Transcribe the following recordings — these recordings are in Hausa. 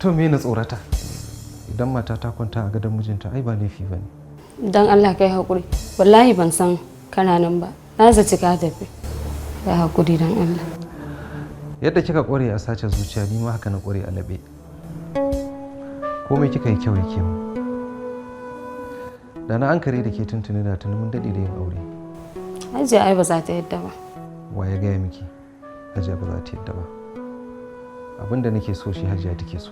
To me na tsorata? Idan mata ta kwanta a gadon mijinta, ai ba laifi bane. Don Allah kai haƙuri. Wallahi ban san kana nan ba. Na zaci ka tafi. Kai haƙuri don Allah. Yadda kika kware a sace zuciya, ni ma haka na kware a laɓe. Komai kika yi kyau yake mu. Da na ankare da ke tuntuni, da tuni mun daɗe da yin aure. Hajiya ai ba za ta yadda ba. Wa ya gaya miki Hajiya ba za ta yadda ba? Abin da nake so shi Hajiya take so,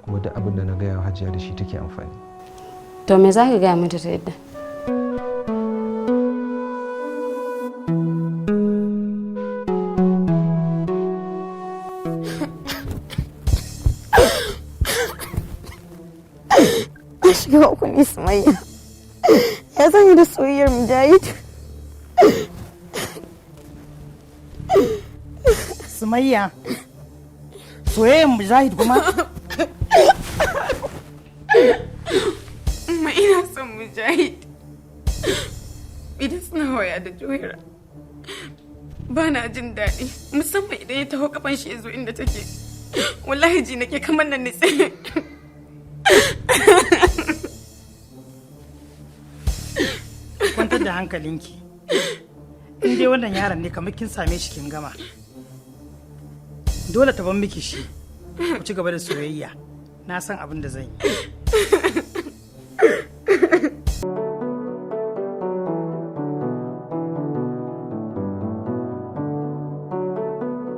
kuma duk abin da na gaya wa Hajiya, da shi take amfani. To me za ka gaya mata ta yadda? Na shiga uku ni, Sumayya. Ya zan yi da soyayyar Mujahid? Sumayya, soyayyar Mujahid kuma? Amma ina son Mujahid. Idan suna waya da Juwaira, ba na jin daɗi, musamman idan ya taho kafan shi ya zo inda take. Wallahi ji nake kamar nan nitse. Kwantar da hankalinki. In dai wannan yaron ne, kamar kin same shi kin gama. Dole ta ban miki shi. Ku ci gaba da soyayya. Na san abin da zan yi.